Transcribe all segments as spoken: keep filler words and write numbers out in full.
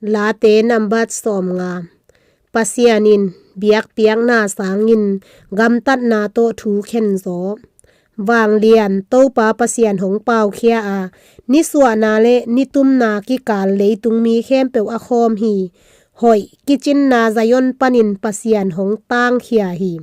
Late nambat sawmnga. Pasian in biakpiakna sangin gamtatna tawh thu khenzaw. Vanglian Topa Pasian hong paukhia a, nisuahna le nitumna kikal leitung mi khempeuh a khawm hi. Hoih kicinna Zion panin Pasian hong tangkhia hi.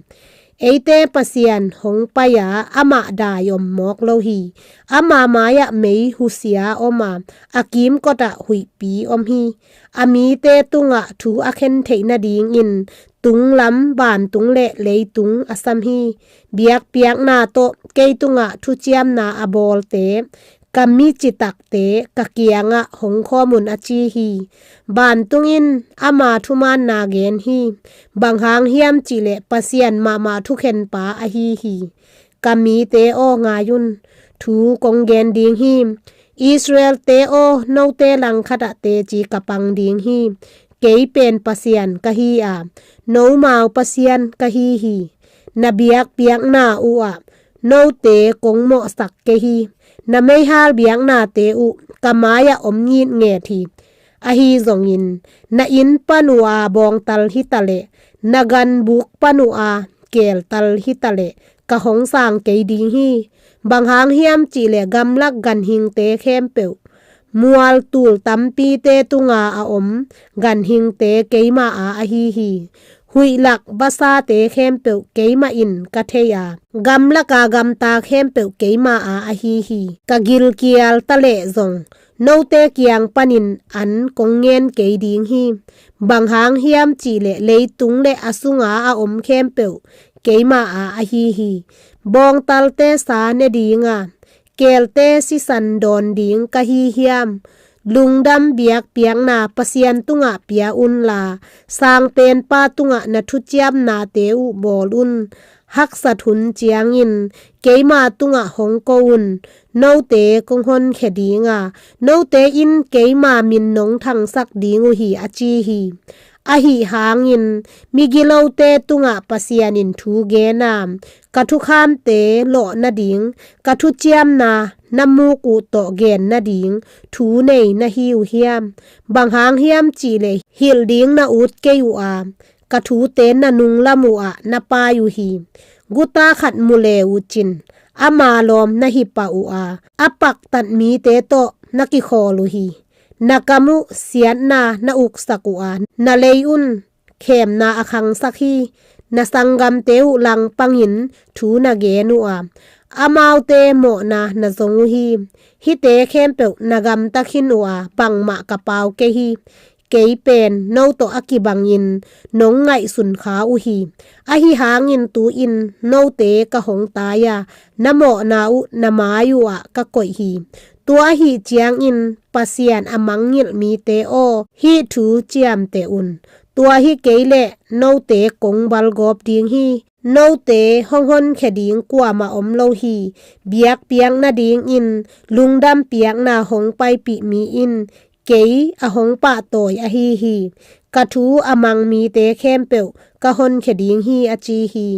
Eite Pasian hong pai a, amah dai om mawk lo hi. Ama mai-ah mei husia om a, a kimkotah huihpi om hi. A mite tungah thu a khen theih nadingin tunglam vantung le leitung a sam hi. Biakpiakna tawh kei tungah thuciamna a bawlte, ka mi citakte ka kiangah hong khawm un, a ci hi. Vantung in ama thumaanna gen hi. Bang hang hiam cihleh Pasian mahmah thukhenpa ahi hi. Ka mite aw, ngai un, thu kong gen ding hi. Israel-te aw, note langkhatah teci ka pang ding hi. Kei pen Pasian ka hi a, nomau Pasian ka hi hi. Na biakpiakna uhah note kong mawhsak kei hi. Na meihal biaknate uh ka mai-ah om ngitnget hi. Ahi zongin na inn pan uh a bawngtal hitaleh, na ganbuk pan uh a keeltal hitaleh, ka hong sang kei ding hi. Bang hang hiam cihleh gamlak ganhingte khempeuh, mual tul tampite tunga a om ganhingte keima a ahi hi. Huihlak vasate khempeuh keimah in ka thei a, gamlaka gamta khempeuh keima a ahi hi. Ka gilkial taleh zong note kiang panin an kong ngen kei ding hi. Bang hang hiam cihleh leitung le a sunga a om khempeuh keima a ahi hi. Bawngtalte sa ne dinga, keelte sisan dawn ding ka hi hiam? Lungdam biakpiakna Pasian tungah pia unla, Sangpenpa tungah na thuciamnate uh bawl un. Haksat hun ciangin keima tungah hong ko un. Note kong honkhia dinga, note in keima min nong thangsak ding uh hi, a ci hi. Ahi hangin migilote tungah Pasian in thu gen a, ka thukhamte lawh nading, ka thuciamna na muk uh tawh gen nading thu nei na hi uh hiam? Bang hang hiam cihleh hilh ding na ut kei uh a, ka thute na nunglam uhah na pai uh hi. Guta khat mu le uh cin, ama lawm na hi pah uh a, a paktat mite tawh na kikhawl uh hi. Na kam uh siatna na uksak uh a, na lei un khemna a khangsak hi. Na sanggamte uh langpangin thu na gen uh a, amaute mawhna na zong uh hi. Hihte khempeuh na gamta khin uh a, bangmah ka pau kei hi. Kei pen no tawh a kibangin nong ngaihsun kha uh hi. Ahi hangin tu-in note ka hong tai a, na mawhna uh na mai uhah ka koih hi. Tua ahih ciangin Pasian a mangngilh mite aw, hih thu ciamteh un. Tua hi kei leh note kong balgawp ding hi. Note hong honkhia ding kuamah om lo hi. Biakpiak nadingin lungdam piakna hong paipih mi in kei a hong pahtawi ahi hi. Ka thu a mang mite khempeuh ka honkhia ding hi, a ci hi.